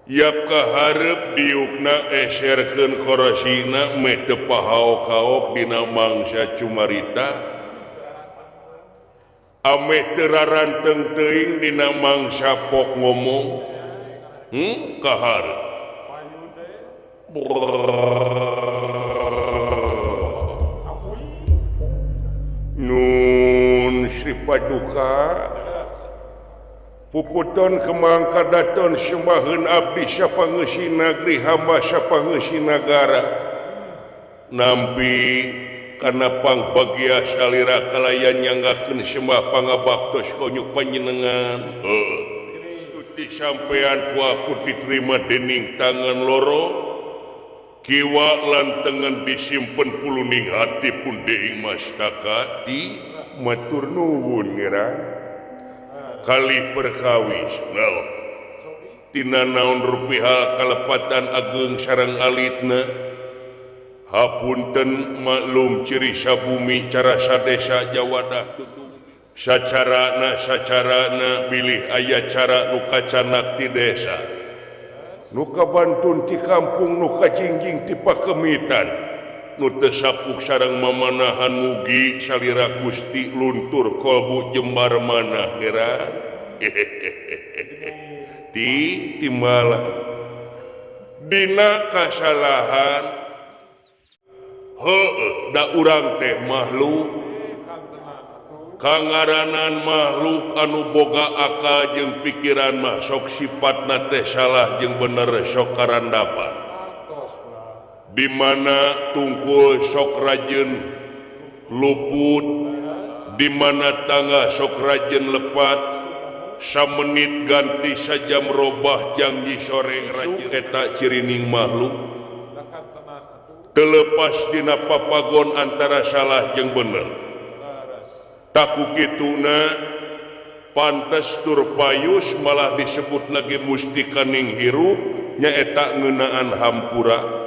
Yap kaharep diukna eserkeun korosina meh teu pahaok-haok dina mangsa cumarita ameh teu raranteng teuing dina mangsa pok ngomong kaharep Nun Sri Paduka Puputon kemang kadaton sembaheun abdi sapangeusi nagri hamba sapangeusi nagara nampi kana pangbagia salira kalayan nyanggakeun sembah pangabaktos konyuk panjenengan heuh tuti sampean ku aku diterima dening tangan loro kiwa lan tengen disimpen puluning hati pun deing mastaka di matur nuwun ngira kali perkawis naon tina naon rupi hal kalepatan ageung sareng alitna hapunten maklum ciri sabumi cara sadesa jawadah tutu sacarana sacarana bilih aya cara nu kacanak ti desa nu kabantun ti kampung nu kajingjing ti pakemitan nu teu sapuk sareng mamanahan mugi salira Gusti luntur kolbu jembar manah geran ti timbalan dina kasalahan heueuh da urang teh makhluk kangaranan makhluk anu boga akal jeung pikiran mah sok sifatna teh salah jeung bener sok karandapan di mana tungkul sok rajin luput di mana tangga sok rajin lepat samenit ganti sajam robah janji sore rajin eta cirining makhluk telepas dina papagon antara salah jeung bener taku kituna pantes tur payus malah disebut lagi mustikaning hirup nyaeta ngeunaan hampura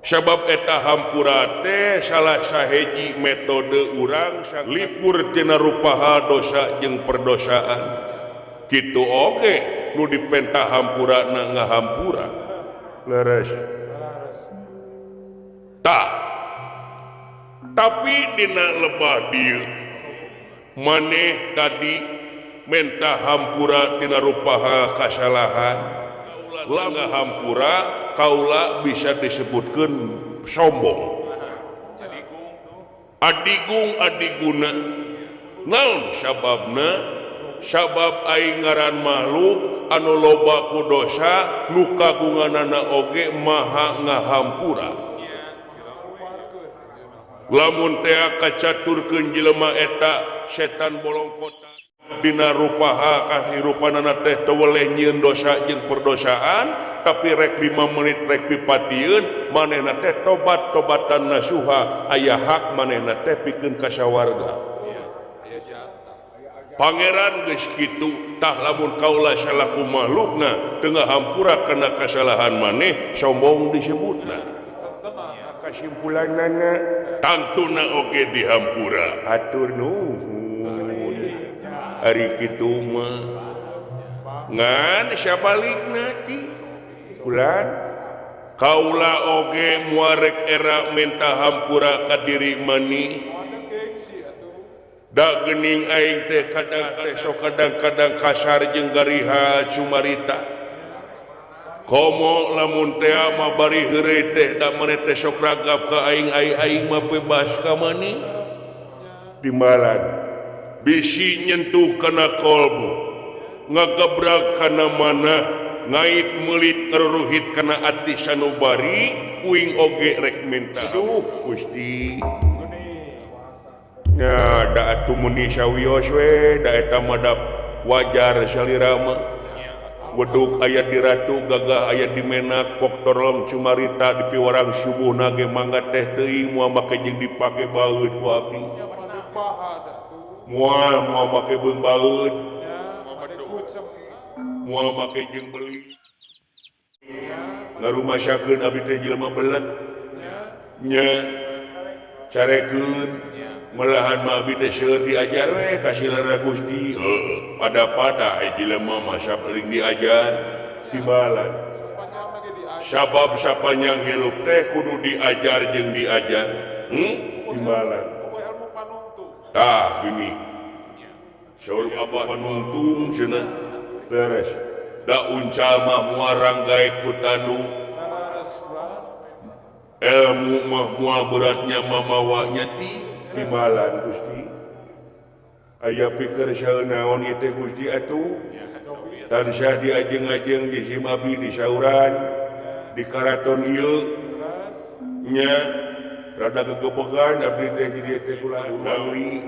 sabab eta hampura teh salah saheji metode urang lipur tina rupaha dosa jeung perdosaan kitu oge nu dipenta hampura na ngahampura leres tah tapi dina lebah dieu maneh tadi menta hampura tina rupaha kasalahan kaula ngahampura kaula bisa disebutkan sombong adigung adiguna naon sababna sabab aing ngaran makhluk anu loba ku dosa nu kagunganana oge maha ngahampura lamun teh kacaturkeun jelema eta setan bolong kota dina rupaha kahirupanana teh teu weleh nyieun dosa jeung perdosaan tapi rek 5 menit rek pipatieun manehna teh tobat-tobatan nasuha aya hak manehna teh pikeun ka sawarga pangeran geus kitu tah lamun kaula salaku makhlukna teu ngahampura kana kasalahan maneh sombong disebutna kasimpulanana tangtuna oge dihampura hatur nuhun ari kitu mah ngan sabalikna ti bulan kaula oge muarek era minta hampura ka diri mani da geuning aing teh kadang teh sok kadang-kadang kasar jeung gariha sumarita komo lamun teh mah bari heureuy teh da maneh teh sok ragap ka aing aing mah bebas ka mani timbalan bisi nyentuh kana kolbu ngagebrak kana mana ngait meulit ngaruruhit kana ati sanubari uing oge rek minta duh Gusti nya da atuh muni sawios we da eta mah da wajar salira mah weduk aya di ratu gagah aya di menak pok torlong cumarita di piwarang subuhna ge mangga teh teuing moal make jeung dipake baeud ku abdi moal moal make beung baeud moal make jeung beuli ngarumasakeun abdi teh jelema belet nya carekeun malahan mah abdi teh seueur diajar we ka silera Gusti heueuh pada-pada jelema mah sapeling diajar Timbalan sabab sapanjang hirup teh kudu diajar jeung diajar timbalan tah gini saur abah panuntung cenah beres da uncal mah muarang gae ku tanu ilmu mah moal beratnya mamawanya ti timbalan Gusti aya pikir saeun naon ieu teh Gusti atuh tansah diajeng-ajeng di Simabi di sauran di karaton ieu nya rada gegebegan abdi teh di dieu teh kula uli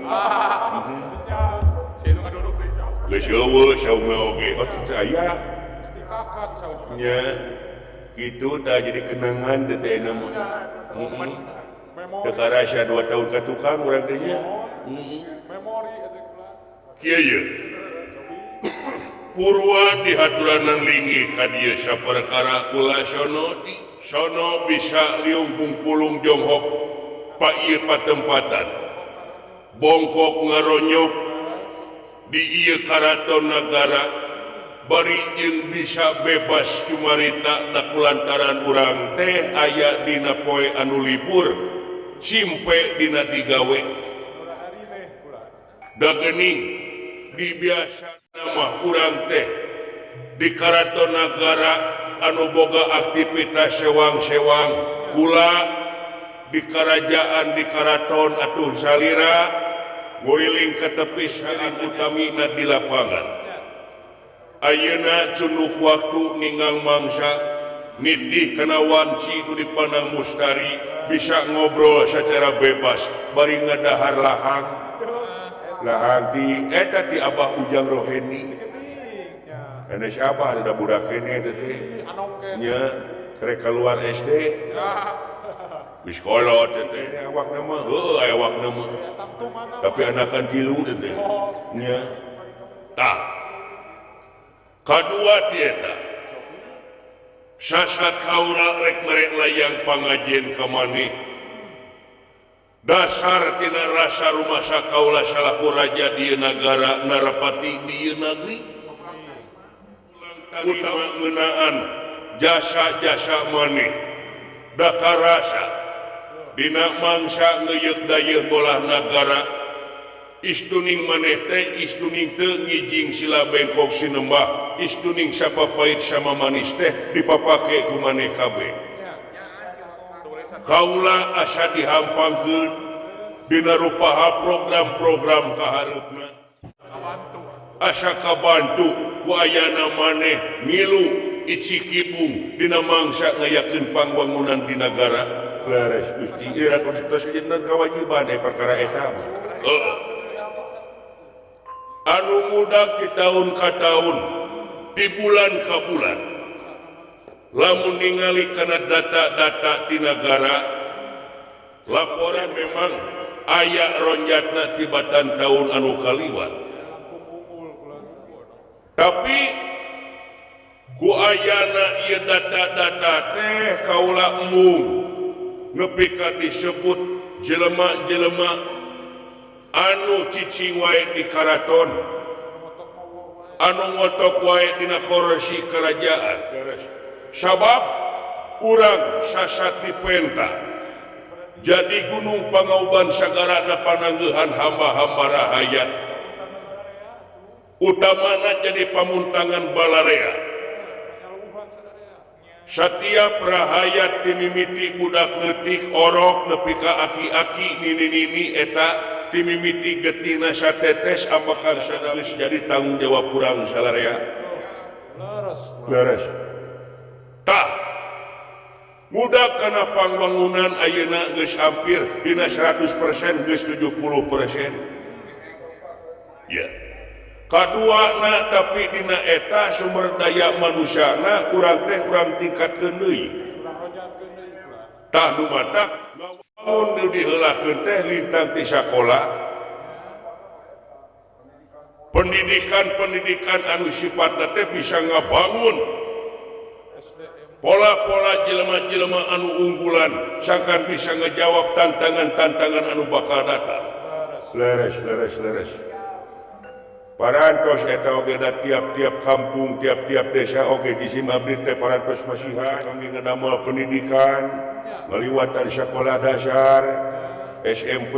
geus eueuh saung oge teu aya nya kitu tah jadi kenangan teh teh mah teu karasa 2 tahun ka tukang urang teh nya memori eta kula kieu ye Purwa dihaturanan linggih ka dieu saperkara kula sono ti sono bisa liung pungpulung jonghok pa ieu patempatan bongkok ngaronyok di ieu karaton nagara bari jeung bisa bebas cumarita da kulantaran urang teh aya dina poe anu libur simpe dina digawe da geuning di biasa mah urang teh di karaton nagara anu boga aktivitas sewang-sewang kula di kerajaan di karaton atuh salira nguriling ka tepi saling utamina di lapangan ayeuna cunuk waktu ninggang mangsa nitih kana wanci nu dipandang mustari bisa ngobrol secara bebas bari ngadahar lahang lahang di eta di Abah Ujang Roheni enes Abah ada budak kene teh nya rek keluar SD geus kolot teh awakna mah heuh aya awakna mah tapi anakan tilu teh nya tah kadua ti eta sasat kaula rek merek layang pangajen ka maneh dasar tina rasa rumasa kaula salaku raja di nagara narapati di negeri utama ngeunaan jasa-jasa maneh da karasa dina mangsa ngeuyeuk dayeuh bolah nagara istuning maneh teh istuning teu ngijing sila bengkok sinembah istuning sapapait sama manis teh dipapake ku maneh kabeh kaula asa dihampangkeun dina rupaha program-program kaharupna asa kabantu ku ayana maneh ngilu icikibung dina mangsa ngayakeun pangbangunan di nagara leres Gusti ieu konstitusi dina kawajiban perkara eta anu muda di tahun ka tahun di bulan ka bulan lamun ningali kana data-data di nagara laporan memang aya ronjatna tibatan tahun anu kaliwat tapi ku ayana ieu data-data teh kaula embung nepi ka disebut jelema-jelema anu cicing wae di karaton anu ngotok wae dina korsi kerajaan sabab urang sasat dipenta jadi gunung pangauban sagarana pananggehan hamba-hamba rahayat utamana jadi pamuntangan balarea setiap rahayat timimiti budak leutik orok nepi ka aki-aki nini-nini eta timimiti getina satetes apakah sadalis jadi tanggung jawab kurang salarea leres tah mudah kana pangbangunan ayeuna geus hampir dina 100% geus 70% ya kaduana tapi dina eta sumber daya manusiana urang teh urang tingkatkeun deui tah nu matak lamun nu diheulakeun teh lintang ti sakola pendidikan-pendidikan anu sifatna teh bisa ngabangun pola-pola jelema-jelema anu unggulan sangkan bisa ngejawab tantangan-tantangan anu bakal datang leres leres leres Parantos eta oge da tiap-tiap kampung, tiap-tiap desa oge di sim abdi teh parantos masihan kangge ngadamel pendidikan, ngaliwatan sekolah dasar, SMP,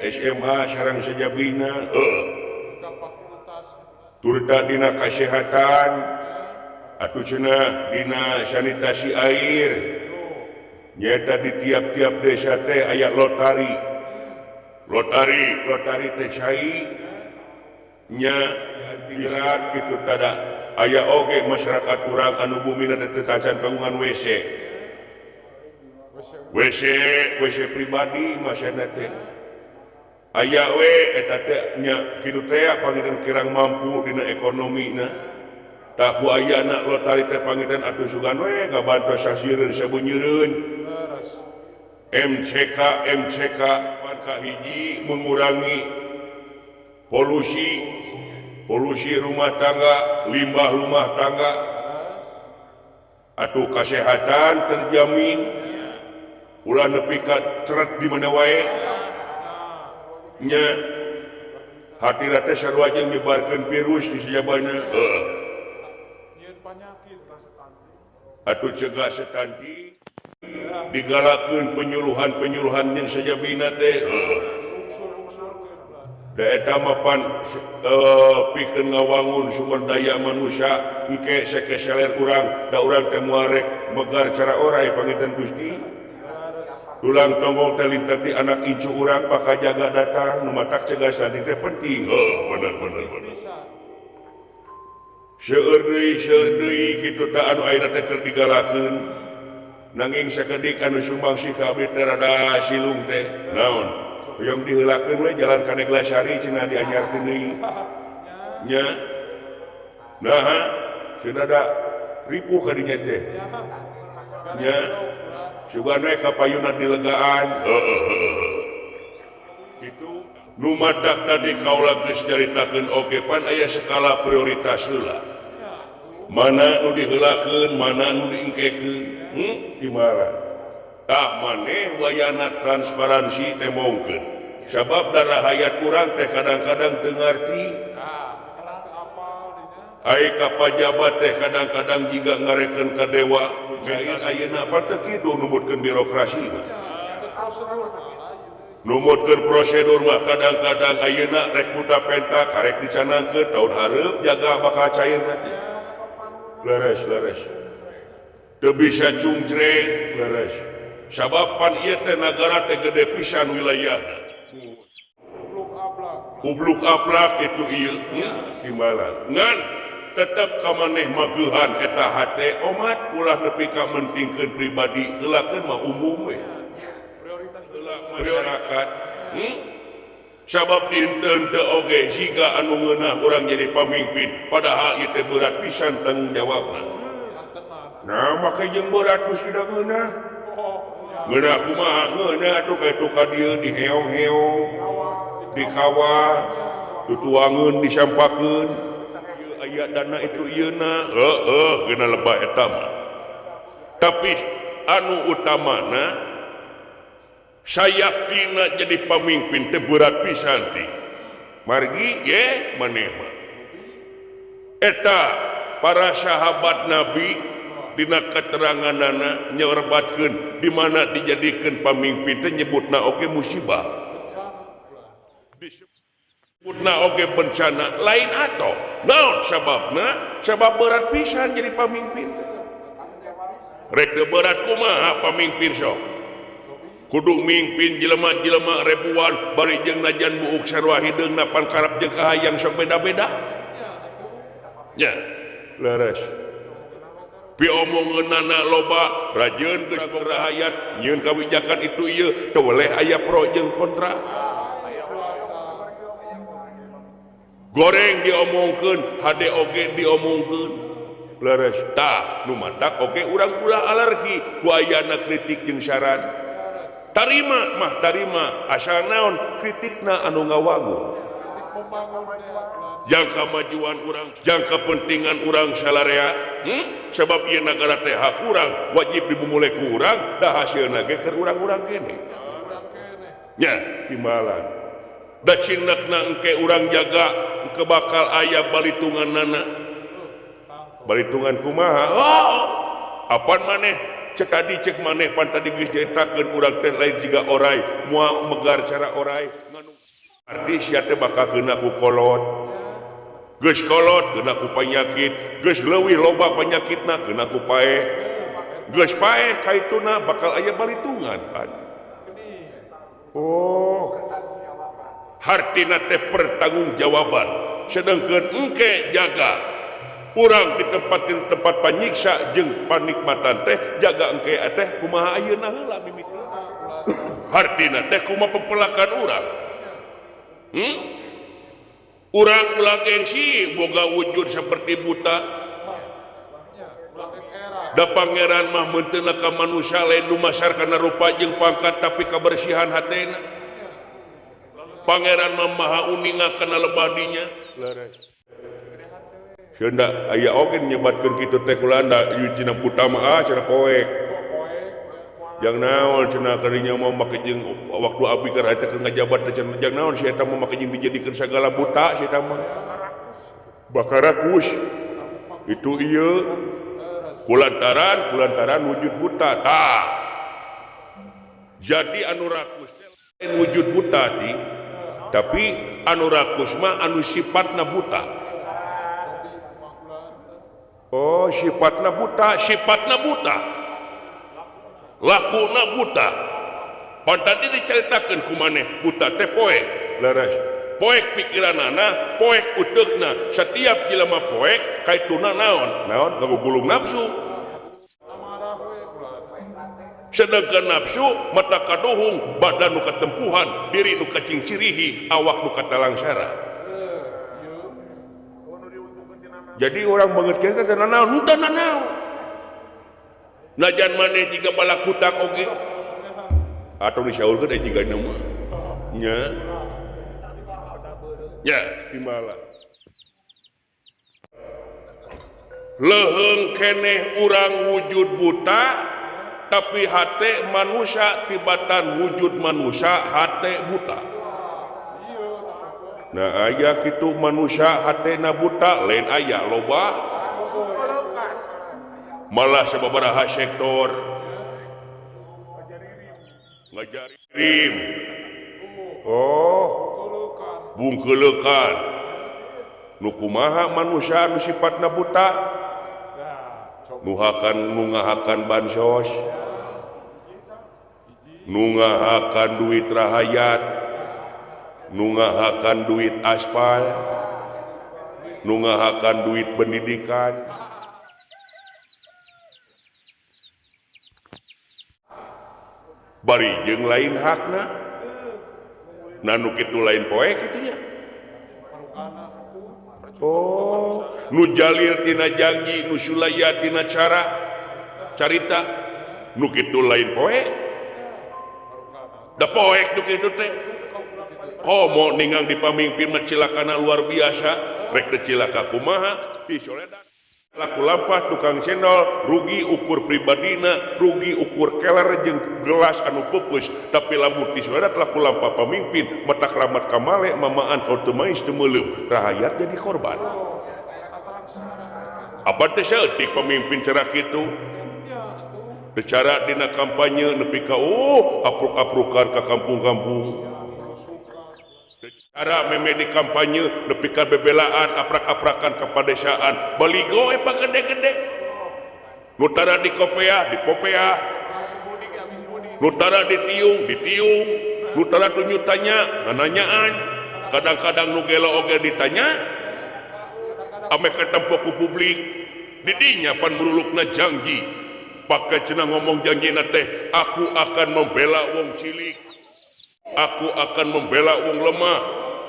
SMA sareng sajabina, turta dina kasehatan, atuh cenah dina sanitasi air. Nyaeta di tiap-tiap desa teh aya lotari. Lotari, lotari teh cai nya digerak gitu tada aya oge masyarakat urang anu bumina teh teu tacan kagungan WC. WC WC pribadi masyarakat teh aya we eta teh nya kitu teh panginten kirang mampu dina ekonomina. Tah ku ayana lotari teh panginten atuh sugan we ngabantos sasieureun sabeunyereun. MCK MCK kahiji mengurangi polusi, polusi rumah tangga, limbah rumah tangga, atau kesehatan terjamin, ulah nepi ka ceret di mana wae, nya hati teh sarua jeung nyebarkeun virus di sajabana, atuh cegah stunting, digalakeun penyuluhan-penyuluhan jeung sajabina teh. Eta mapan pikeun ngawangun sumber daya manusia engke sekeseler urang da urang teh moal rek megar cara oray panginten Gusti tulang tonggong teh lintang ti anak incu urang bakal jaga datang nu matak cegah stunting teh penting. Bener bener bener seueur deui kitu tah anu ayeuna teh keur digalakeun nanging sakedik anu sumbangsih ka abdi teh rada silung teh naon yang diheulakeun we jalan ka Neglasari cenah dianyarkeun deui nya naha cenah da ripuh ka dinya teh nya sugan we ka payuna dilegaan kitu nu matak tadi kaula geus nyaritakeun oge pan aya skala prioritas heula mana nu diheulakeun mana nu diengkekeun dimana tah maneh wayana transparansi teh mongkeun sabab darah hayat urang teh kadang-kadang teu ngarti ai ka pajabat teh kadang-kadang jiga ngarekeun ka dewa cair ayeuna apa teh kitu numutkeun birokrasi mah numutkeun prosedur mah kadang-kadang ayeuna rek buta penta karek dicanangkeun taun hareup jaga bakal cair teh leres leres teu bisa cungcreng leres sabab pan ieu teh nagara teh gede pisan wilayahna. Ubluk aplak itu ieu timbalan. Ngan tetep ka maneh mageuhan eta hate omat ulah nepi ka mentingkeun pribadi heulakeun mah umum we. Prioritas heula masyarakat. Sabab dinten teu oge jiga anu ngeunah urang jadi pamimpin padahal ieu teh berat pisan tanggung jawabna. Nah make jeung berat ku sida ngeunah. Ngeunah kumaha ngeunah atuh ka ka dieu diheong-heong di kawah tutuangeun disampakeun ieu aya dana itu ieuna heueuh geuna lebah eta mah tapi anu utamana sayaktina jadi pamimpin teh berat pisan teh margi ye maneh mah eta para sahabat Nabi dina keteranganana nyerebatkeun di mana dijadikeun pamimpin teh nyebutna oge musibah disebutna oge bencana lain atoh naon sababna sabab berat pisan jadi pamimpin rek teu berat kumaha pamimpin sok kudu mimpin jelema-jelema ribuan bari jeung najan buuk sarua hideungna pan karep jeung kahayang sok beda-beda nya leres piomongeunana loba rajeun geus boga hayat nyieun kawijakan itu ieu teu weleh aya pro jeung kontra goreng diomongkeun hade oge diomongkeun leres tah nu matak oge urang ulah alergi ku ayana kritik jeung saran tarima mah tarima asal naon kritikna anu ngawangun jangka majuan urang jangka pentingan urang salarea sebab ieu nagara teh hak urang wajib dibumule ku urang da hasilna ge keur urang-urang kene nya timbalan da cindakna engke urang jaga kebakal aya balitungan nana. Balitungan kumaha? Oh, apaan maneh? Cek tadi cek maneh pan tadi geus nyaritakeun urang teh lain jiga orai, moal megar cara orai. Arti sia teh bakal kena ku kolot. Geus kolot kena ku panyakit, geus leuwih loba panyakitna kena ku paeh. Geus paeh kaituna bakal aya balitungan pan. Oh. Hartina teh pertanggungjawaban. Sedangkeun engke jaga urang di tempat panyiksa jeung panikmatan teh jaga engke teh kumaha ayeuna heula mimiti. Hartina teh kumaha pepelakan urang. Urang ulah gengsi boga wujud seperti buta. Da pangeran mah meunteuna ka manusia lain dumasar kana rupa jeung pangkat tapi kabersihan hatena. Pangeran mah maha uninga kana lebadinya. Leres. Cenah aya oge nyebatkeun kitu teh kulanda ieu cenah buta mah ah cenah poek. Jang naon cenah kadinya mah make jeung waktu abdi keur eta keur ngajabat teh cenah jang naon si eta mah make jeung dijadikeun sagala buta si eta mah. Bakarakus. Itu ieu kulantaran wujud buta tah. Jadi anu rakus teh wujud buta ti, tapi anu rakus mah anu sifatna buta. Oh, sifatna buta, sifatna buta. Lakuna buta. Pan tadi dicaritakeun ku maneh buta teh poek. Leres. Poek pikiranana, poek uteukna. Setiap jelema poek kaituna naon? Naon? Ngagugulung nafsu. Sedangkan nafsu mata kaduhung, badan nu katempuhan, diri nu kacingcirihi, awak nu katalangsara. Jadi orang mengerti teh naon? Henteu naon. Najan maneh jiga balakutak oge. Atau disaurkeun aya jiga mah. Nya. Nya timala. Leuheung keneh urang wujud buta tapi hate manusia tibatan wujud manusia hate buta. Nah aya kitu manusia hatena buta lain aya loba malah sababaraha sektor ngajarim. Oh, bungkeulekan nu kumaha manusia nu sifatna buta nuhakan nungahakan bansos nungahakan duit rahayat nungahakan duit aspal nungahakan duit pendidikan. Bari jeung lain hakna nah nu kitu lain poe kitunya. Oh, nu jalir tina janji nu sulaya tina cara carita nu kitu lain poe. Da poek nu kitu teh komo ningang di pamimpin mah cilakana luar biasa rek teh cilaka kumaha disoledan laku lampah tukang cendol rugi ukur pribadina rugi ukur keler jeung gelas anu peupeus tapi lamun disoledan laku lampah pamimpin mata keramat kamale mamaan kau teu mais teu meuleum rahayat jadi korban. Apa teh saeutik pamimpin cara kitu secara dina kampanye nepi ka apruk-aprukan ka kampung-kampung. Cara meme di kampanye nepi ka bebelaan aprak-aprakan ka padesaan baligo eta gede-gede nu tara di kopeah di popeah nu tara ditiung ditiung nu tara tunjuk tanya nananyaan kadang-kadang nu gelo oge ditanya ame katempo ku publik didinya pan merulukna janji pakai cenah ngomong janjina teh aku akan membela wong cilik aku akan membela wong lemah.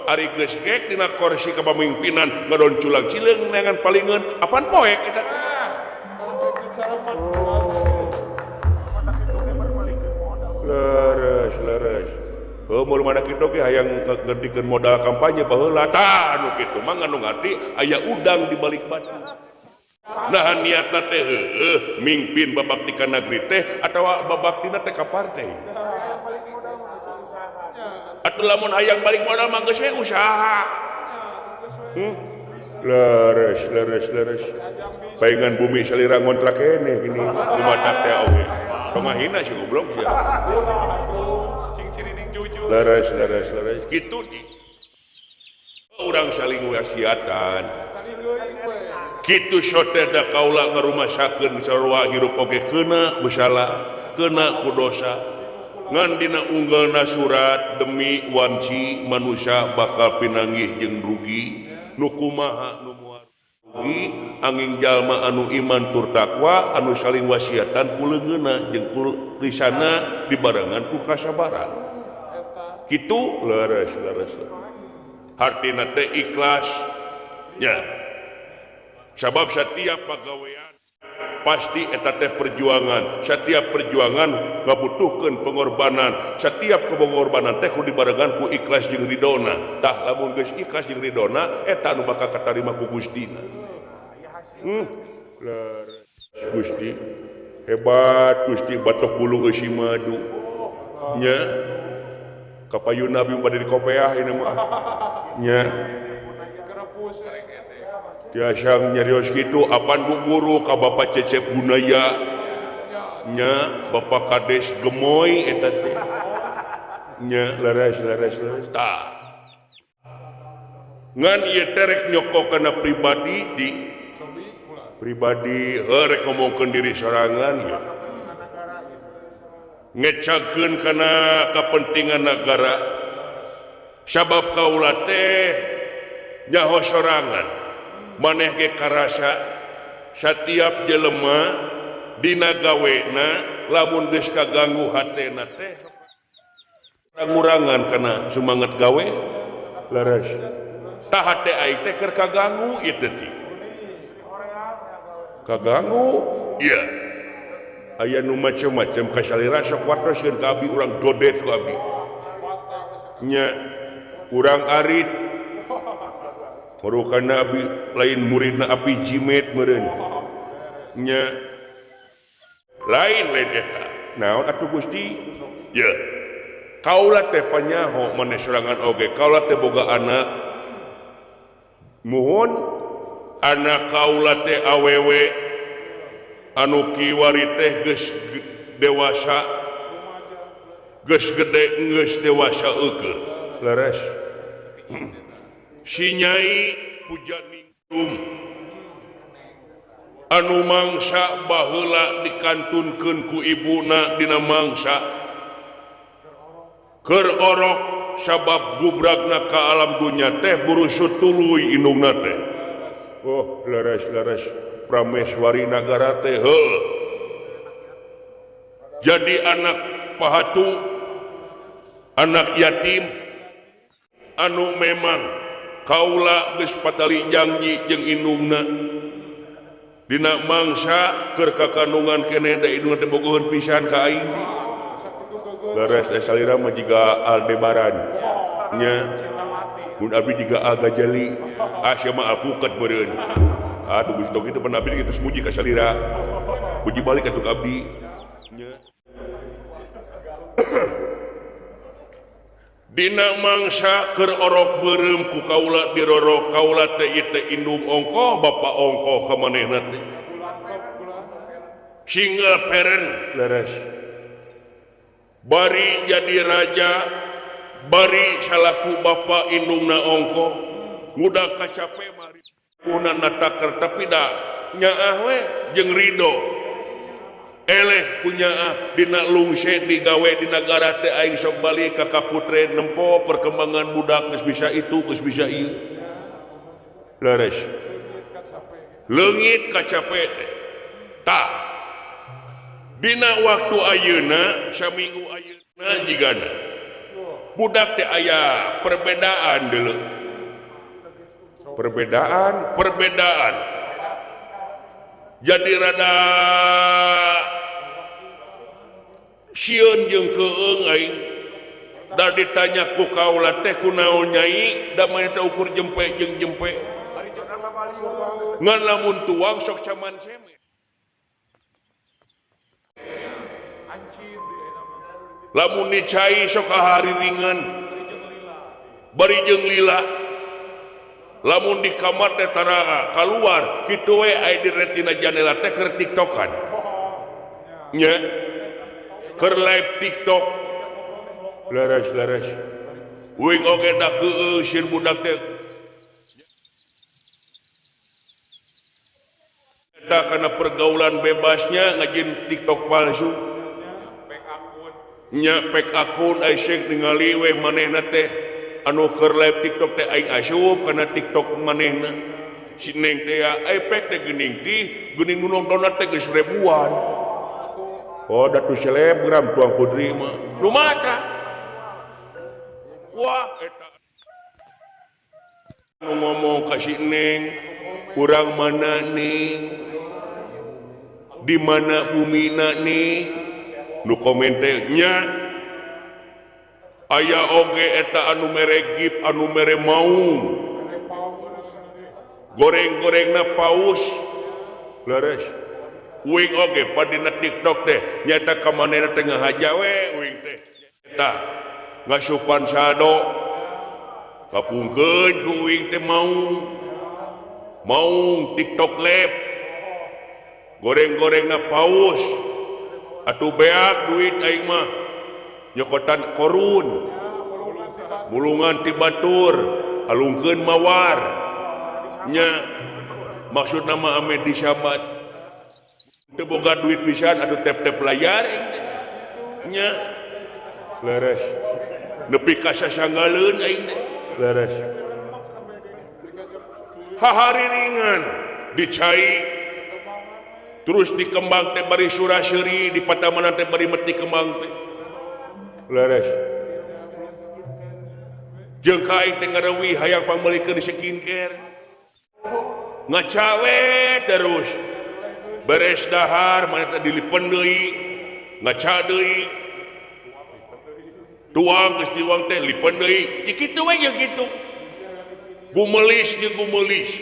Ari geus gek dina kursi kepemimpinan ngadon culang cileung neangan palingeun apaan poek eta. Leres leres. Heuh mun mana kitu ge hayang ngerdikeun modal kampanye baheula tah anu kitu mah nganu ngarti aya udang di balik batu. Nah niatna teh heueuh mingpin babak di kanagri teh atawa babak dina teh ka partai. Atuh lamun hayang balik modal mah geus we usaha. Leres leres leres. Paingan bumi salira ngontrak keneh gini. Lumatak teh oge. Tong ngahina si goblok sia. Leres leres leres. Kitu di. Urang saling wasiatan. Kitu sote da kaula ngarumasakeun sarua hirup oge keuna ku salah, keuna ku dosa. Ngan dina unggalna surat demi wanci manusia bakal pinanggih jeung rugi. Nu kumaha nu moal rugi angin jalma anu iman tur takwa anu saling wasiatan ku leungeunna jeung ku lisana dibarengan ku kasabaran. Kitu leres leres. Hartina teh ikhlas nya. Sabab setiap pagawean pasti eta teh perjuangan, setiap perjuangan ngabutuhkeun pengorbanan, setiap pengorbanan teh kudu dibarengan ku ikhlas jeung ridona. Tah lamun geus ikhlas jeung ridona eta anu bakal katarima ku Gustina. Leres Gusti hebat Gusti batok bulu eusi madu nya. Kapayun Nabi bade dikopeah ini mah nya. Tiasa nyarios kitu apan bu guru ka Bapak Cecep Gunaya nya, Bapak Kades Gemoy eta teh nya. Leres leres leres tah ngan ieu teh rek nyokok kana pribadi di pribadi heuh rek ngomongkeun diri sorangan ya. Ngecakeun kana kepentingan negara sabab kaula teh nyaho sorangan maneh ge karasa setiap jelema dina gawena lamun geus kaganggu hatena teh ngurangan kana semangat gawe leres. Tah hate aing teh keur kaganggu ieu teh kaganggu ieu aya nu macem-macem kasalira sok watoskeun ka abi urang dodet ku abi nya urang arit Marukan abi lain muridna abi jimet meureun nya lain lain eta naon atuh Gusti ye kaula teh panyaho maneh sorangan oge kaula teh boga anak muhun anak kaula teh awewe anu kiwari teh geus dewasa geus gede geus dewasa eueuh leres. Si Nyai Pujaningrum anu mangsa baheula dikantunkeun ku ibuna dina mangsa keur orok sabab gubragna ka alam dunya teh burusut tuluy indungna teh. Oh leres leres Prameswari nagara teh heuh. Jadi anak pahatu, anak yatim anu memang kaula geus patali janji jeung indungna dina mangsa keur kakandungan keneh da indungna teh bogoheun pisan ka aing. Leres teh salira mah jiga Aldebaran nya mun abdi jiga Al-Ghazali ah sia mah alpukat meureun. Aduh Gusti kitu pan abdi geus muji ka salira puji balik atuh ka abdi nya. Dina mangsa keur orok beureum ku kaula dirorok kaula teh ieu teh indung ongkoh bapa ongkoh ka manehna teh single parent leres bari jadi raja bari salaku bapa indungna ongkoh mudah kacape mari kuna nataker tapi da nyaah we jeung ridho eleh punya dina lungse digawe di nagara teh aing sok balik ka kaputren nempo perkembangan budak geus bisa itu geus bisa ieu leres leungit kacape teh. Tah dina waktu ayeuna saminggu ayeuna jigana budak teh aya perbedaan deuleu perbedaan jadi rada sieun jeung keung aing da ditanya ku kaula teh kunaon nyai da maneh teh ukur jempe jeung jempe ngan lamun tuang sok caman seme lamun dicai sok hariringan bari jeung lila. Lamun di kamar teh tara kaluar kitu we aya di retina jandela teh keur tiktokan. Nya keur live TikTok. Leres-leres. Uing oge da keueuh sieun budak teh. Eta kana pergaulan bebasnya ngajin TikTok palsu. Nya pek akun ai syek ningali we manehna teh anu keur live TikTok teh aing asup kana TikTok manehna. Si Neng teh ai pek teh geuning ti geuning nu nontonna teh geus ribuan. Oh datu selebgram tuang putri mah. Nu maca. Wah eta nu ngomong ka si Neng urang mana nih? Di mana bumina nih? Nu komen teh nya aya oge eta anu mere gip anu mere maung goreng-gorengna paus leres uing oge padina TikTok teh nyata ka manehna teh ngahaja we uing teh eta ngasupan sado kapungkeun ku uing teh maung maung TikTok lab goreng-gorengna paus atuh beak duit aing mah nyokotan korun mulungan ti batur alungkeun mawar nya maksudna mah ame disabat teu boga duit pisan atuh tep-tep layar nya leres nepi ka sasanggaleun aing teh leres hahariringan dicai terus dikembang teh bari sura-seuri di patamanan teh bari meti kembang teh leres jeung ka aing teh ngarewi hayang pangmeulikeun skincare ngacawe terus beres dahar maneh teh dilipen deui ngaca deui tuang geus diuang teh lipen deui kitu we jeung kitu gumelis jeung gumelis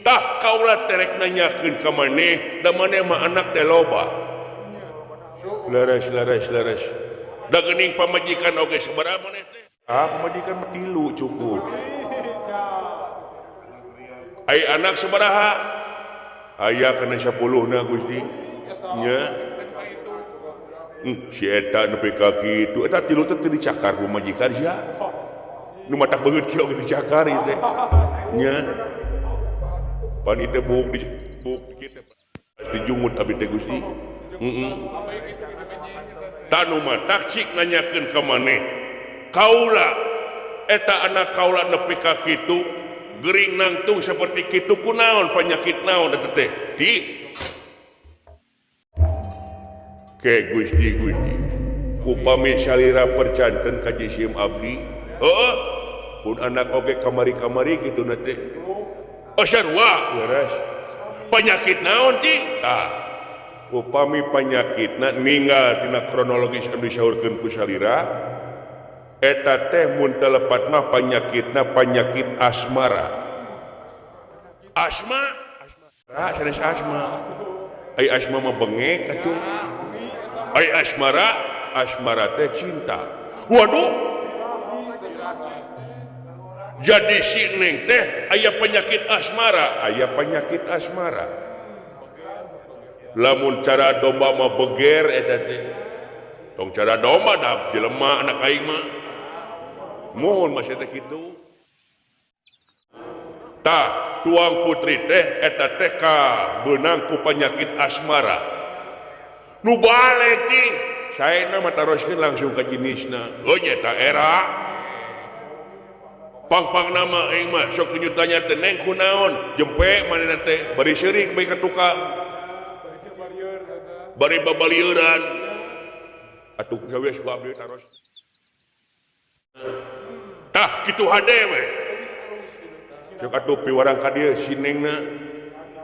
tah kaula terek nanyakeun ka maneh da maneh mah anak teh loba leres leres leres da geuning pamajikan oge sabaraha maneh teh ah pamajikan mah tilu cukup ai anak sabaraha aya kana 10 na Gusti nya si eta nepi ka kitu eta tilu teh teu dicakar pamajikan sia nu matak beungeut kieu oge dicakar ieu teh nya pan ieu buuk di buuk kieu dijungut abi teh Gusti heeh tanu mah taksik nanyakeun ka maneh kaula eta anak kaula nepi ka kitu gering nangtung seperti kitu kunaon penyakit naon eta teh di ke Gusti Gusti upami salira percanten ka jisim abdi heuh pun anak oge kamari-kamari kitu na teh oh sarua leres penyakit naon ti tah upami penyakitna ninggal tina kronologis anu disaurkeun ku salira eta teh mun teu lepat mah penyakitna penyakit asmara asma asmara sanes asma ai asma mah bengek atuh ai asmara asmara teh cinta waduh jadi si Neng teh aya penyakit asmara aya penyakit asmara lamun cara domba mah beger eta teh tong cara domba da jelema anak aing mah mohon masih teh kitu tah tuang putri teh eta teh ka beunang ku penyakit asmara nu balik ti saena mah taroskeun langsung ka jenisna heuh nya eta era pang-pang nama aing mah sok nyutanya teh Neng kunaon jempe manehna teh bari seurik bae ka tukang bari babalieuran atuh geus ku abdi taros tah kitu hade we sok atuh piwarang ka dieu si Nengna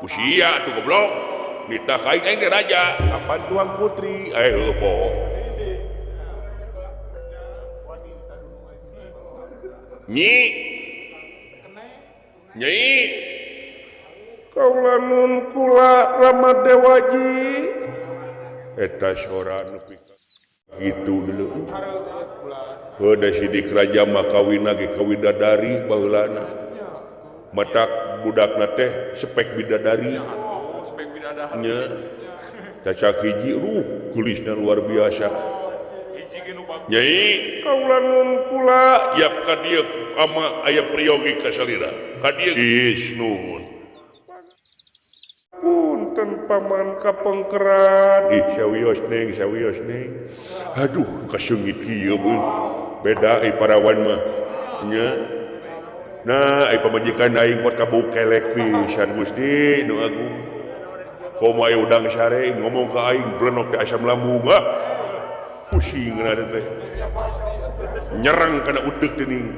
ku sia atuh goblok nitah ka aing aing teh raja kapan tuang putri heuh po nyi nyai kaula nun kula Rama Dewaji eta sora nepi gitu dulu heuh da sidik raja mah kawinna ge kawidadari baheulana Matak budakna teh spek bidadari. Oh, spek bidadari. Nya. Cacak hiji geulisna luar biasa. Hiji ge nu bagus. Nyai kaula nun kula yap ka dieu ama aya priyogi ka salira. Ka dieu geus nuhun. Punten paman kapengkeran. Ih sawios neng, sawios neng. Aduh kaseungit kieu beuh. Beda ai parawan mah. Nya. Nah, ai pamajikan aing kuat kabukelek pisan Gusti nu agung. Komo aya udang sare ngomong ka aing blenok teh asam lambung ah. Pusing na teh. Nyerang kana uteuk teh ning.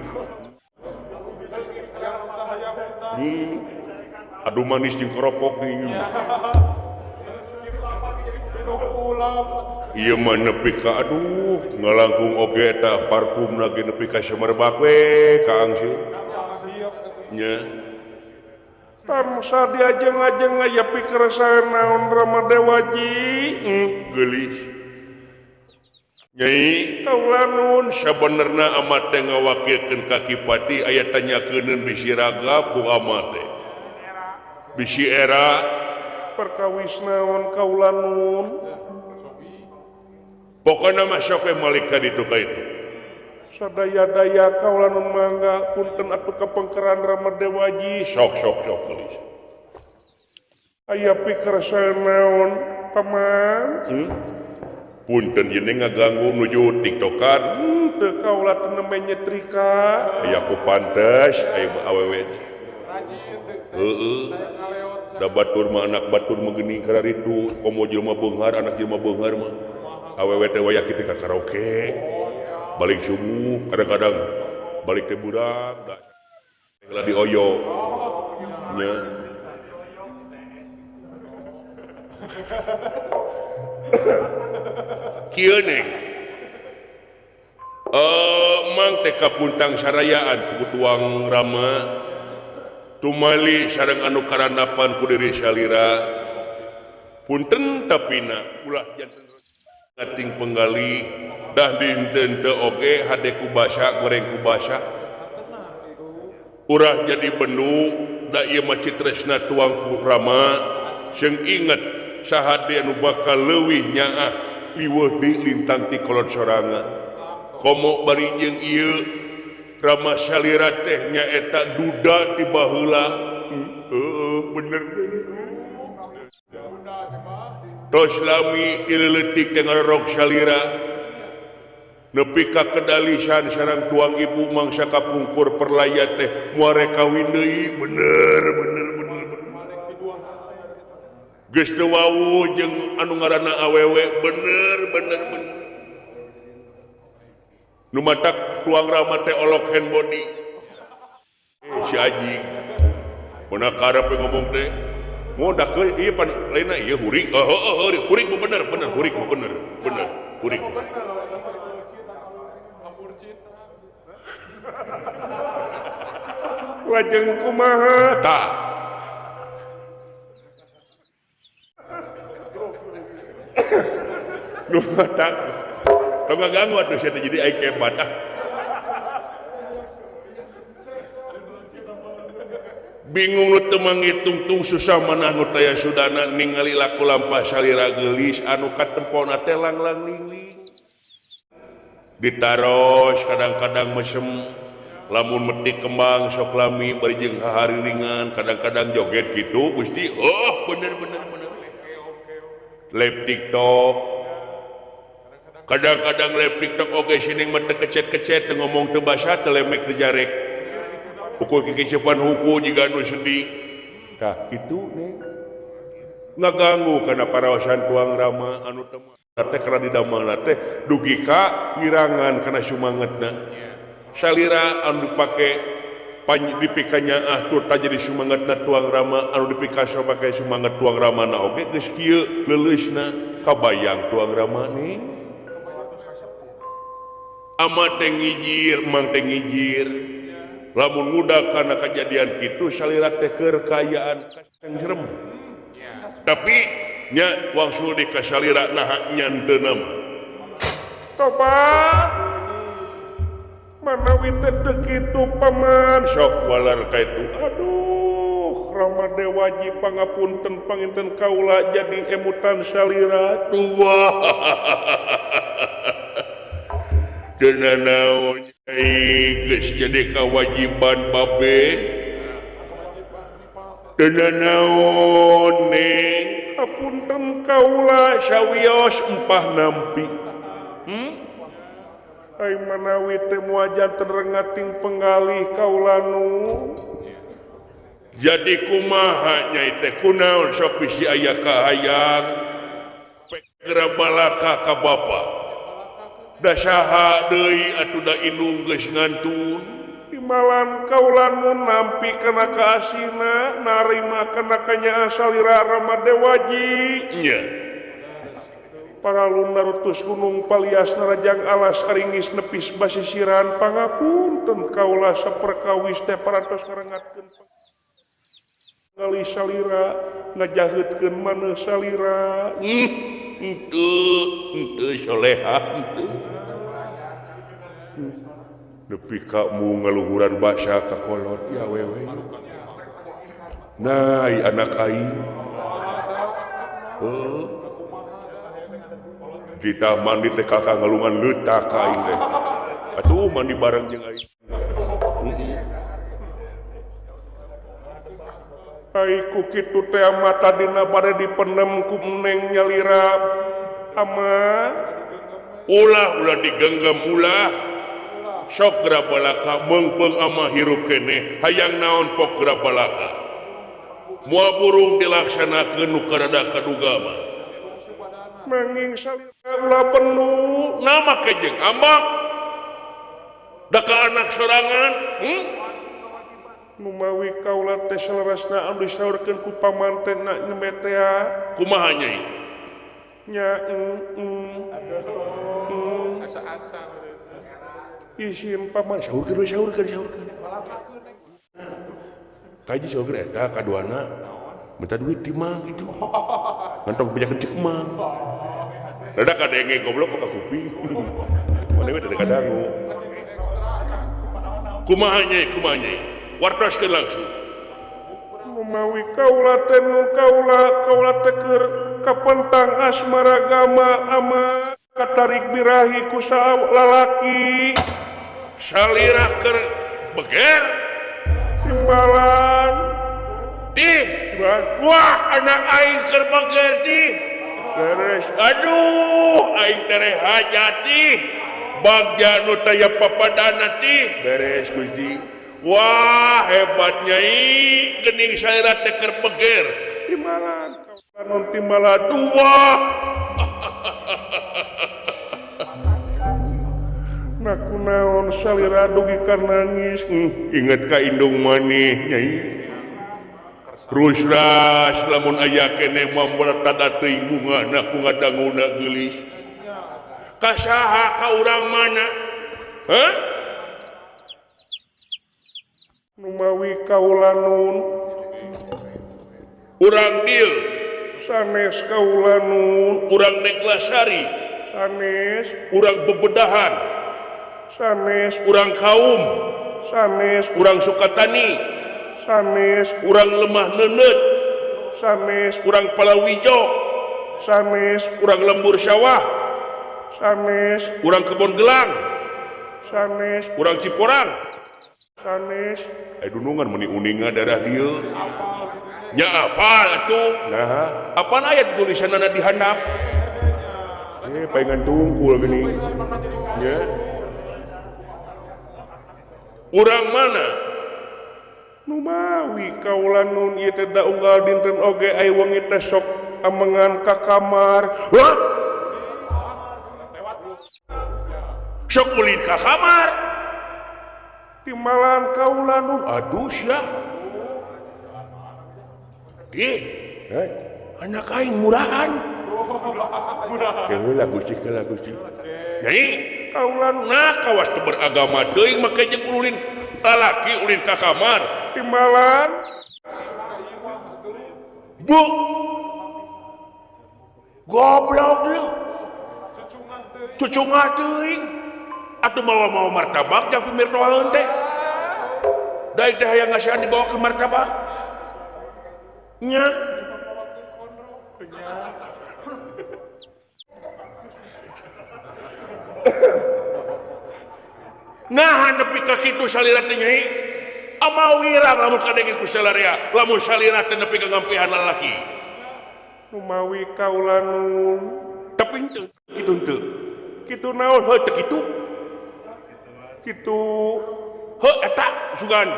Aduh manis jeung keropok nih. Ieu mah nepi ka aduh ngalangkung oge eta parfumna ge nepi ka semerbak we ka angseun. Nya. Tamsa diajeng-ajeng aya pikeresaeun naon Rama Dewaji. Geulis. Nyai kaula nun sabenerna amat teh ngawakilkeun ka Ki Pati aya tanyakeun bisi ragap ku amat teh. Bisi era perkawis naon kaula nun. Pokona mah sok we malik ka ditu ka itu. Sadaya-daya kaula nun mangga punten atuh kapengkeran Rama Dewaji sok sok sok geulis. Aya pikeresaeun naon paman? Punten ieu ngaganggu nuju tiktokan. Teu kaula teu nembe nyetrika. Aya ku pantes aya awewe. Heeh. Da batur mah anak batur mah geuning kararitu komo jelema beunghar anak jelema beunghar mah. Awewe teh waya kitu ka karaoke. Balik subuh kadang-kadang balik teh budak da dioyo. Nya. Kieu neng. Mang teh kapuntang sarayaan ku tuang Rama tumali sareng anu karandapan ku diri salira. Punten tapina ulah janten ngating penggali dah dinten teu oge hade ku basa goreng ku basa. Urah jadi benu da ieu mah citresna tuang ku Rama seung inget saha anu bakal leuwih nyaah liweuh di lintang ti kolot sorangan. Komo bari jeung ieu Rama salira teh nyaeta duda ti baheula. Heueuh bener. Tos lami ti leutik teh ngarorok salira nepi ka kedalisan sareng tuang ibu mangsa kapungkur perlaya teh muare kawin deui. Bener bener bener. Geus teu wawuh jeung anu ngaranna awewe bener bener bener. Nu matak tuang Rama teh olok hand body. Si anjing. Mun karep ngomong teh modak euy ieu pan lainna ieu hurik. Heuh heuh hurik mah bener bener hurik mah bener bener hurik. Lajeng kumaha tah. Nu matak tong ngaganggu atuh sia teh jadi aing kebat ah. Bingung nu teu mangitungtung susah manah nu taya sudana ningali laku lampah salira geulis anu katempona teh langlang lingling. Ditaros kadang-kadang mesem lamun metik kembang sok lami bari jeung hahariringan kadang-kadang joget kitu Gusti. Oh bener bener bener. Live TikTok kadang-kadang live TikTok oge sining mah teu kecet-kecet teu ngomong teu basa teu lemek teu jarek ukur kikecepan huku jiga nu sedih tah kitu neng ngaganggu kana parawasan tuang Rama anu teu teh kana didamelna teh dugi ka ngirangan kana sumangetna salira anu dipake dipika nyaah tur ta jadi sumangetna tuang Rama anu dipika pake sumanget tuang Rama na oge geus kieu leuleusna kabayang tuang Rama nih. Ama teh ngijir mang teh ngijir lamun ngudak kana kejadian kitu salira teh keur kaayaan serem. Tapi nya wangsul di ka salira naha nyanteuna mah. Tobat. Manawi teh teu kitu paman sok walar ka itu. Aduh, Rama Dewaji pangapunten panginten kaula jadi emutan salira. Dua. Teu nanaon nyai geus jadi kawajiban babe. Teu nanaon neng, apunten kaula sawios empah nampi. Ai manawi teh moal janten rengating penggalih kaula nu. Jadi kumaha nyai teh kunaon sok bisi aya kahayang geura balaka ka bapa. Da saha deui atuh da indung geus ngantun. Timbalan kaula nu nampi kana kaasina narima kana kanyaah salira Rama Dewaji. Nya. Paralun narutus gunung palias narajang alas aringis nepis basisiran pangapunten kaula saperkawis teh parantos ngarengatkeun ngali salira ngajaheutkeun maneh salira. Henteu soleha henteu. Nepi ka mu ngaluhuran basa ka kolot ya wewe. Nah, anak aing. Heuh. Kita mandi teh kakak ngalungan leutak ka aing teh. Atuh mandi bareng jeung aing. Ai ku kitu teh mata dina bade dipenem ku neng nyalira ama ulah ulah digenggam ulah sok geura balaka meungpeung ama hirup keneh hayang naon pok geura balaka moal burung dilaksanakeun nu karada kaduga mah nanging salira ulah penuh nama kejeng ambak da ka anak sorangan. Numawi kaula teh saleresna anu disaurkeun ku pamantenna nyemetea kumaha nyai nya asa-asa isim paman saurkeun saurkeun saurkeun kaji saurkeun eta kaduana minta duit di mang gitu ngantong bejakeun ceuk mang rada kadenge goblok ka kuping mana we teh kadangu kumaha nyai kumaha nyai wartoskeun langsung. Numawi kaula teh nu kaula kaula teh keur kapentang asmaragama ama katarik birahi ku lalaki salira keur beger timbalan di wah anak aing keur beger di beres aduh aing tere hajati bagja nu taya papadana ti beres Gusti. Wah hebat nyai gening salira teh keur beger timbalan kaula timbalan dua. Nah kunaon salira dugi ka nangis inget ka indung maneh nyai rusras lamun aya keneh mah tada teuing bungana ku ngadanguna geulis ka saha ka urang mana hah. Numawi kaula nun urang dieu sanes kaula nun urang Neglasari sanes urang Bebedahan sanes urang Kaum sanes urang Sukatani sanes urang Lemah Neundeut sanes urang Palawijo sanes urang Lembur Sawah sanes urang Kebon Gelang sanes urang Ciporang sanes. Dunungan meni uninga darah dieu nya apal atuh nah apaan aya tulisanna di handap palingan tungkul geuning nya urang mana numawi kaula nun ieu teh da unggal dinten oge ai wengi teh sok amengan ka kamar. Hah? Sok ulin ka kamar timbalan kaula nun aduh sia di anak aing murahan keula Gusti keula Gusti nyai kaula nah kawas teu beragama teuing make jeung ulin lalaki ulin ka kamar timbalan bu goblok lu cucungah teuing Atuh mawa-mawa martabak jang pimirtohaeun teh. Da teh hayang ngasihan dibawa ke martabak. Nya. Nah nepi ka kitu salira teh Nyai. Amau wirang lamun kadenge ku salarea, lamun salira teh nepi ka ngampihan lalaki. Numawi kaula nun. Tapi henteu kitu henteu. Kitu naon heuh teu kitu. Kitu heuh eta sugan.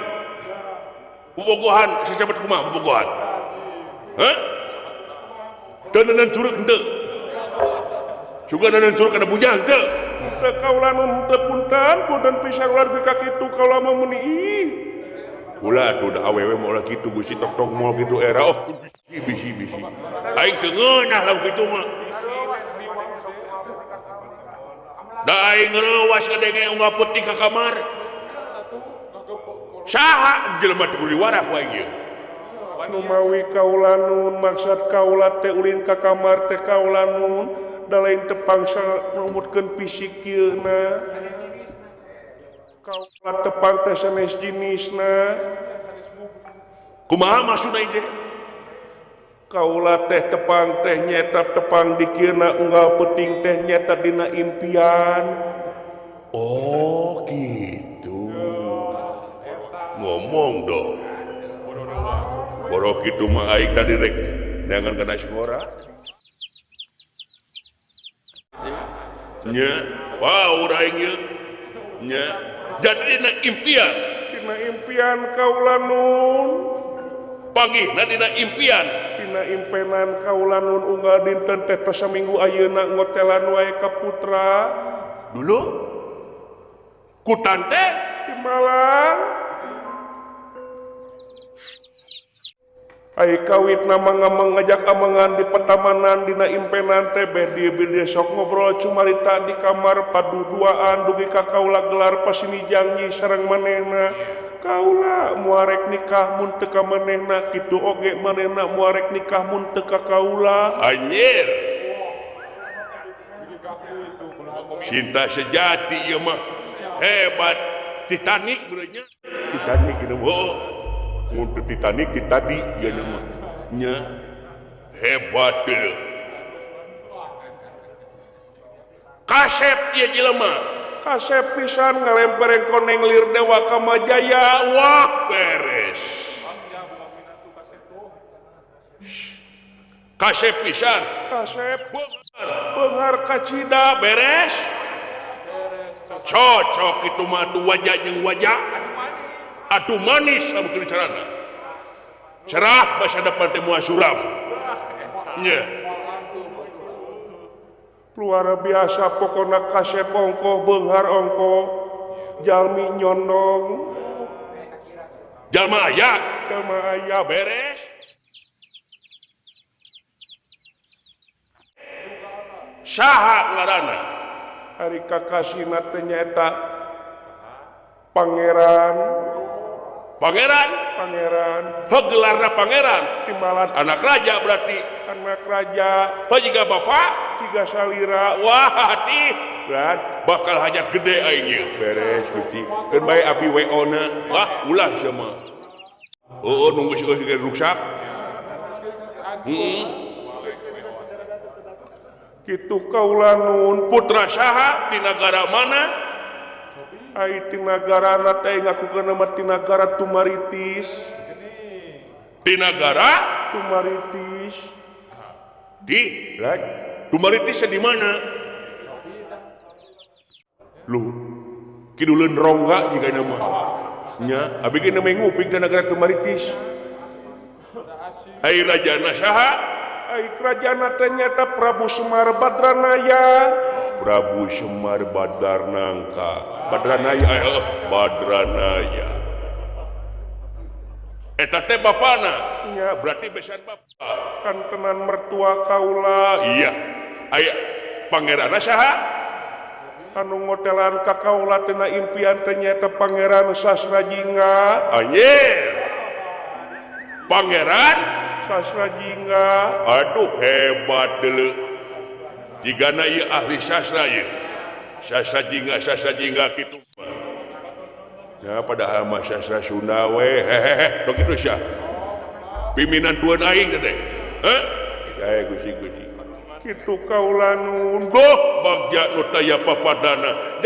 Bobogohan sasabat kumaha bobogohan? Hah? Dandanan curug henteu. Sugan dandanan curug kana bujang henteu. Teu kaula nun teu punten, punten pisan ulah dugi ka kitu kaula mah meuni ih. Ulah atuh da awewe mah ulah kitu Gusti tok-tok moal kitu era. Oh bisi bisi. Aing teu ngeunah lamun kitu mah. Da aing reuwas ngadenge unggal peuting ka kamar. Saha jelema teh kudu diwarah ku aing ieu. Numawi kaula nun maksud kaula teh ulin ka kamar teh kaula nun da lain teu pangsa numutkeun fisik ieu na. Kaula tepang teh sanes jinisna. Kumaha maksudna ieu teh? Kaula teh tepang teh nyeta tepang dikirna unggal peuting teh nyeta dina impian. Oh gitu. Ngomong dong. Boro kitu mah aing tadi rek neangan kana singora. Nya, paur aing ieu. Nya, jadi dina impian. Dina impian kaula nun. Panggihna dina impian. Dina impenan kaula nun unggal dinten teh tos saminggu ayeuna ngotelan wae ka putra. Dulu ku tante di Malang. Ai kawit nama ngamang ngajak amangan di petamanan dina impenan teh beh dieu sok ngobrol cumarita di kamar paduduaan dugi ka kaula gelar pasini janji sareng manehna. Kaula muarek nikah mun teu ka manehna kitu oge manehna muarek nikah mun teu ka kaula. Anjir. Cinta sejati ieu mah hebat. Titanic beureunya. Titanic ieu mah. Mun teu Titanic ti tadi ieu mah. Nya hebat teu. Kasep ieu jelema. Kasep pisan ngalempereng koneng lir dewa Kamajaya. Wah beres. Kasep pisan. Kasep beunghar kacida beres. Cocok itu mah du wajah jeung wajah. Atuh manis lamun kitu carana. Cerah masa depan teh moal suram. Nya. Luar biasa pokona kasep ongkoh beunghar ongkoh jalmi nyondong jalma aya jalma aya beres. Saha ngaranna? Ari kakasina teh nyaeta pangeran. Pangeran? Pangeran. Heuh gelarna pangeran timbalan anak raja berarti. Anak raja. Heuh jiga bapak jiga salira. Wah hati bakal hajat gede aing ieu. Beres Gusti. Keun bae abi WO na. Wah ulah sia mah. Heueuh nunggu siga ruksak. Heeh. Kitu kaula nun. Putra saha di nagara mana? Ai ti nagarana teh ngakukeun mah ti nagara Tumaritis. Ti nagara Tumaritis. Di Tumaritis di mana? Lu kiduleun rongga jiga nama. Nya, abi ge nembe nguping ti nagara Tumaritis. Ai rajana saha? Ai rajana teh nyaeta Prabu Semar Badranaya. Prabu Semar Badarnangka. Badranaya, Badranaya. Eta teh bapana. Nya, berarti besan bapa. Kantenan mertua kaula. Iya. Aya pangeranna saha? Anu ngotelan ka kaula tina impian teh nyaeta Pangeran Sasrajingga. Anjir. Pangeran Sasrajingga. Aduh hebat deuleu. Jigana ieu ahli sastra ieu. Sastra jingga, sastra jingga kitu mah. Ya, padahal mah sastra Sunda we, hehehe, tong kitu sia. Piminantueun aing teh. Heh? Saya Gusti, Gusti. Kitu kaula nunduh bagja nu taya papadana.